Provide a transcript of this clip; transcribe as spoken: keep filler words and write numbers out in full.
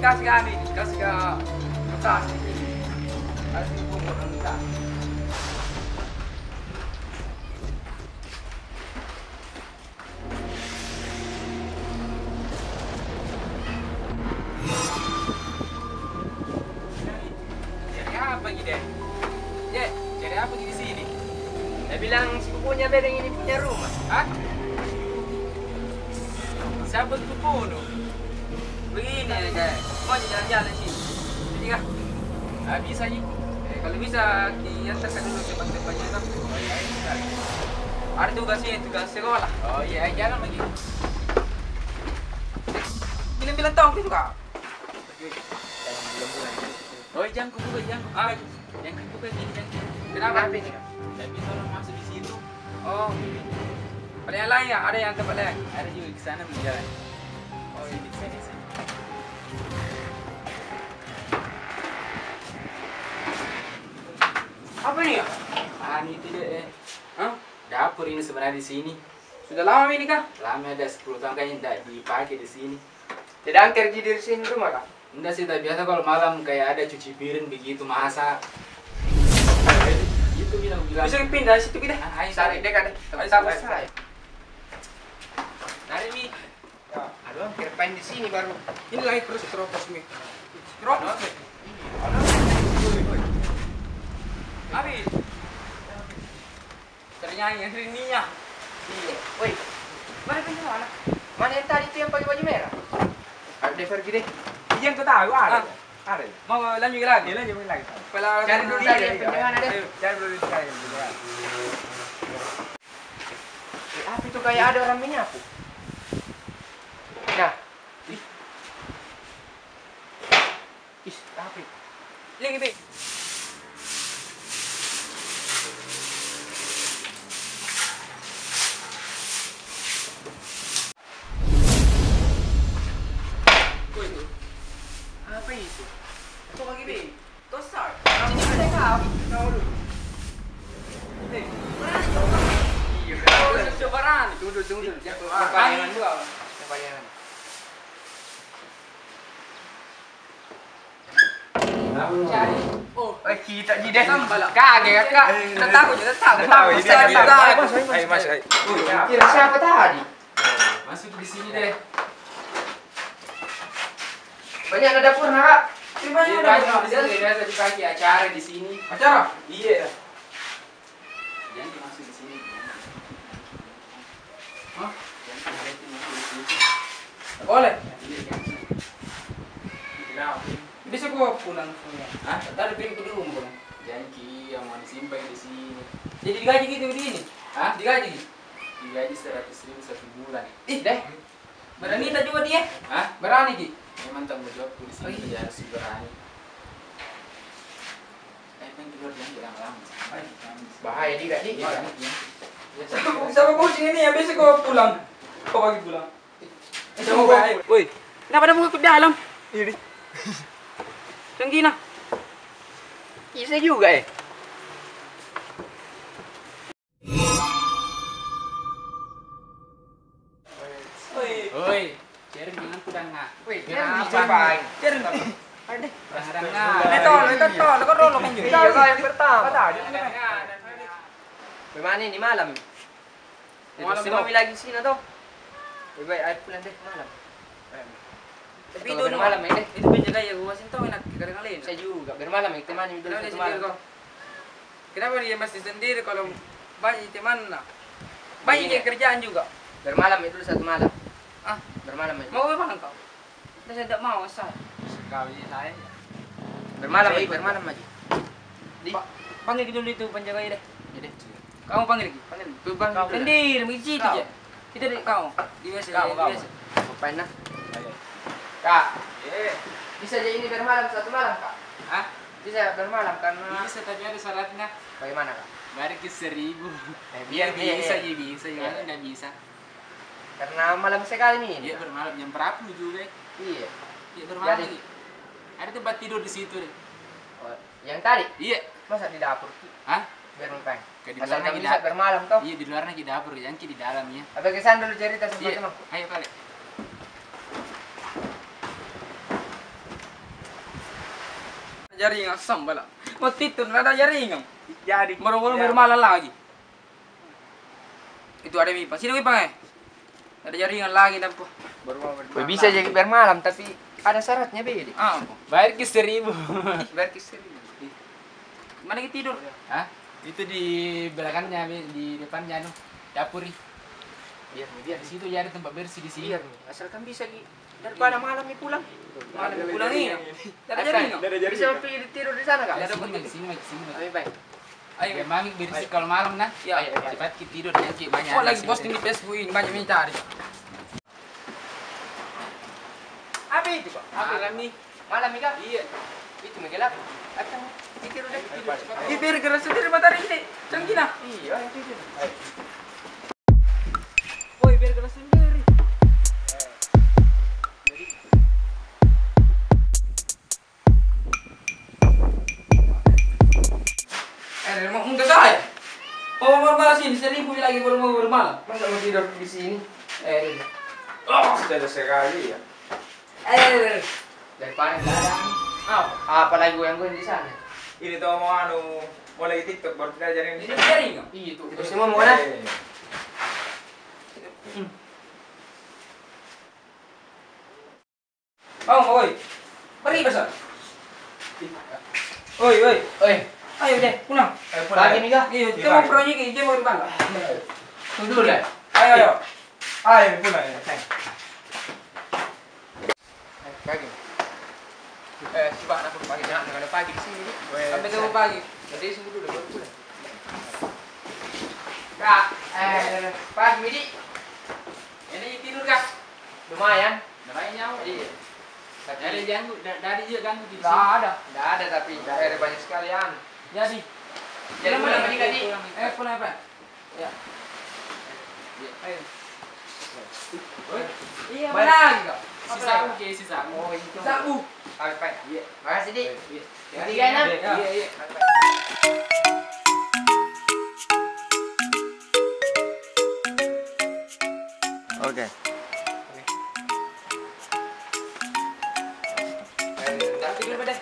Kasih kami, kasih ke kertas di sini. Kasih buku kertas. Cari apa ki deh? Ye, cari apa ki di sini? Dia bilang sepupunya bedeng ini punya rumah. Hah? Siapa sepupu nu? Begini aja, mau jalan-jalan sini. Jadi kah? Ah, bisa ji. Eh, kalau bisa diantarkan dulu ke pantai Panjang. Oh iya, iya, bisa. Ada tugas ini, tugas sekolah. Oh iya, jangan lagi. Bilang-bilang tahu gitu kah? Oi, jangan kubuka, jangan kubuka. Ah. Jangan kubuka ini, jangan. Kenapa? Kenapa ini? Tapi orang masuk di situ. Oh. Ada yang lain ya? Ada yang tempat lain? Ada juga di sana, di jalan. Oh, iya. Sini, sini, sini. Apa ini ya? Ah, ini tidak, eh. Hah? Dapur ini sebenarnya di sini. Sudah lama ini kah? Lama, ada sepuluh tahun kayaknya tidak dipakai di sini. Tidak angker ji di sini rumah kah? Nda sih, tapi biasa kalau malam kayak ada cuci piring begitu, masak. Itu bilang, bilang. Bisa pindah situ kita. Ah, ayo, cari deh, kan. Ayo, sama saya. Cari mi. Ya, aduh, angker paling di sini baru. Ini lagi terus terobos mi. Terobos mi. Habis. Ternyanyi Rinia. Iya. Woi, mana penjaga anak? Mana yang tadi itu yang pakai baju merah? Ada pergi deh. Iya, yang kau tahu, ada. Ah. Ada. Mau lanjut lagi? Iya, lanjut lagi. Cari dulu tadi yang penjaga deh. Ayo, cari dulu tadi yang penjaga. Eh, apa itu kayak ada orang menyapu? Nah. Ih. Is, tapi. Lagi, Be. Woi, apa itu? Apa lagi, Be? Tosar. Kamu ada kau? Kau dulu. Eh, berani kau? Iya, berani. Kau sudah berani. Tunggu dulu, tunggu dulu. Jangan keluar. Jangan keluar. Oh, eh, kita ji deh. Kaget, Kak. Kita takut, kita takut. Kita takut. Ayo, masuk, ayo. Kira siapa tadi? Masuk di sini deh. Banyak ada dapur, Kak. Iya, banyak ada dapur. Biasa dipakai acara di sini. Acara? Iya. Jangan masuk di sini. Hah? Jangan masuk di sini. Boleh? Iya, jangan. Kenapa? Bisa kau pulang semua. Hah? Tadi pintu dulu pulang. Jangan ki, yang mau disimpan di sini. Jadi digaji gitu di sini? Hah? Digaji? Digaji seratus ribu satu bulan. Ih, deh. Berani tak juga dia? Hah? Berani ki? Memang tanggung jawabku di sini, jadi harus berani. Eh, main keluar, jangan lama-lama. Bahaya juga, Di. Iya, iya. Siapa, siapa kucing ini ya? Biasa kau pulang. Kau pagi pulang. Eh, siapa kau? Woi, kenapa ada muka ku dalam? Iya, Di. Tenggina. Bisa juga, eh. Oi, Jeremy, aku dah ngah. Woi, Jeremy, Jeremy. Jeremy. Dah ngah. Ini tol, ini tol, kau dulu kan, Jeremy. Iya, yang pertama. Bagaimana ini malam? Malam, semua lagi sini toh. Lebih baik ayo pulang deh malam. Tapi itu bermalam ini. Itu penjaga ya, gua masih tahu enak kadang lain. Saya juga bermalam itu, teman itu satu malam. Kenapa dia masih sendiri kalau banyak teman, nah? Banyak kerjaan juga. Bermalam itu satu malam. Ah, bermalam itu. Mau memang kau? Kita tidak mau, asal. Kau ini saya. Bermalam aja, bermalam aja. Di? Panggil dulu itu penjaga deh. Jadi. Kamu panggil lagi, panggil. Tuh, Bang, sendiri, di situ aja. Kita di kau. Di W C, kau, di W C. Ngapain, nah? Kak. Bisa aja ini bermalam satu malam, Kak? Hah? Bisa bermalam karena. Bisa, tapi ada syaratnya. Bagaimana, Kak? Bagi seribu. Eh, biar bisa, iya, bisa, iya. Nggak bisa. Karena malam sekali ini. Iya, bermalam jam berapa juga, eh? Iya. Iya, bermalam lagi. Ada tempat tidur di situ deh. Oh, yang tadi? Iya. Masa di dapur? Hah? Biar main. Asal bisa bermalam toh. Iya, di luar lagi dapur, yang di dalam ya. Apa kesan dulu cerita sama temanku? Ayo kali. Jaringan sambala. Mau tidur, ndak ada jaringan. Jadi. Baru-baru bermalam lagi. Itu ada mi, Pak. Sini, Pak, eh. Ada jaringan lagi, nampu. Baru mau bermalam. Bisa jadi bermalam, tapi ada syaratnya, Be. Ah, apa? Bayar ki seribu. Bayar ki seribu. Mana kita tidur? Hah? Itu di belakangnya, Be, di depannya, anu, dapur, ih. Biar, biar. Di situ ya ada tempat bersih di sini. Biar, asalkan bisa ki. Daripada malam ni pulang. Malam ni pulang ni. Tidak ada jaringan. Bisa pergi tidur di sana, Kak? Di sini, di sini, di sini. Lebih baik. Ayo. Biar mami berisik kalau malam, nah. Ya. Ayo, ayo. Cepat kita tidur, nanti banyak. Oh, lagi posting di Facebook ini, banyak yang cari. Apa itu, Pak? Apa itu? Malam ni. Malam ni, Kak? Iya. Itu menggelap. Akan tidur deh. Tidur cepat. Ih, biar gerak sendiri matahari ini. Canggih, nah. Iya, ayo tidur. Ayo. Woi, biar gerak sendiri. Eh, mau muntah saya. Oh, mau marah sini, seribu lagi baru mau bermalam. Masa mau tidur di sini? Eh, ini. Oh, sudah sekali ya. Eh, daripada nggak ada. Apa? Apalagi goyang-goyang di sana. Ini tau mau anu, mau lagi TikTok baru kita ajarin. Ini jaringan. Iya, tuh. Terus semua mau mana? Eh. Bangun, oi. Pergi besar. Oi, oi. Oi. Ayo deh, pulang. Ayo, pulang. Pagi ni kah? Iya, kita mau proyek ini, dia mau di mana? Tunggu dulu deh. Ayo, ayo. Ayo, pulang, ya. Pagi. Eh, coba aku pagi. Jangan ada pagi di sini. Sampai ketemu pagi. Jadi, sungguh dulu, baru pulang. Kak, eh, pagi, Midi. Ini tidur kah? Lumayan. Lumayan nyawa. Iya. Tapi ada ganggu, da-, dari dia ganggu di sini. Nggak ada. Nggak ada, tapi air banyak sekali, anu. Jadi. Jadi pulang, pulang, pulang, pulang. Eh, pulang apa? Ya. Iya. Ayo. Iya, mana lagi kau? Sisa aku, Ki, sisa aku. Oh, itu. Sisa aku. Oke, Pak. Iya. Makasih, Dik. Iya. Tiga, enam. Iya, iya. Oke. Ayo, tak tidur, Pak, deh.